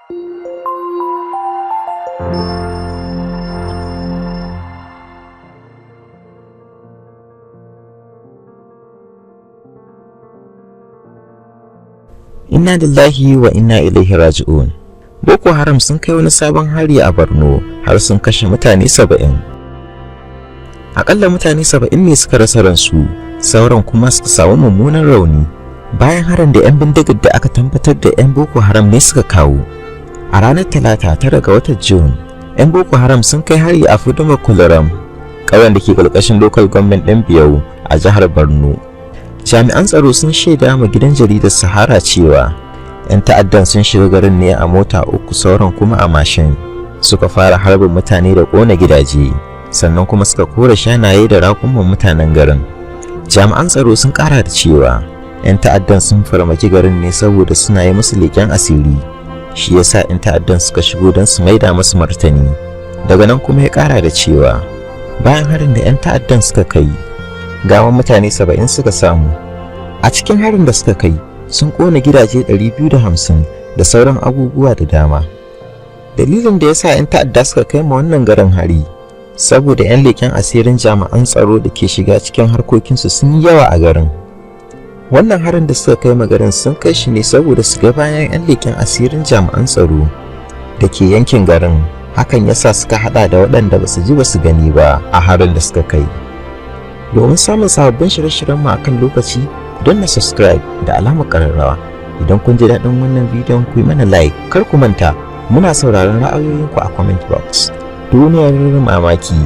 Inna lillahi wa inna ilaihi raji'un. Boko Haram sun kai wani sabon hari a Borno har sun kashe mutane 70. Akalla mutane 70 ne suka rasa ransu, sauran kuma suka samu mummunan rauni bayan harin da 'yan bindigar da aka tabbatar da 'yan Boko Haram ne suka kawo. A ranar Talata, 9 ga watan June, 'yan Boko Haram sun kai hari a Fuduma Kularam, ƙauyen da ke ƙarƙashin Local Government ɗin Biyau a jihar Borno. Jami'an tsaro sun shaida ma gidan jaridar Sahara cewa 'yan ta'addan sun shiga garin ne a mota uku, sauran kuma a mashin. Suka fara harbin mutane da ƙona gidaje, sannan kuma suka kore shanaye da raƙuman mutanen garin. Jami'an tsaro sun ƙara da cewa 'yan ta'addan sun farmaki garin ne saboda suna yi musu leƙen asiri, shi yasa 'yan ta'addan suka shigo don su maida musu martani. Daga nan kuma ya ƙara da cewa bayan harin da 'yan ta'addan suka kai, gawan mutane 70 suka samu. A cikin harin da suka kai, sun kona gidaje 250 da sauran abubuwa da dama. Dalilin da ya sa 'yan ta'adda suka kai ma wannan garin hari, saboda 'yan leƙen asirin jami'an tsaro da ke shiga cikin harkokinsu sun yi yawa a garin. Wannan harin da suka kai ma garin, sun kai shi ne saboda su ga bayan 'yan leƙen asirin jami'an tsaro da ke yankin garin. Hakan yasa suka hada da waɗanda ba su ji ba su gani ba a harin da suka kai. Domin samun sababbin shirye-shiryen mu akan lokaci, danna subscribe da alamar ƙararrawa. Idan kun ji daɗin wannan bidiyon, ku yi mana like. Kar ku manta, muna sauraron ra'ayoyinku a comment box. Duniyar mamaki.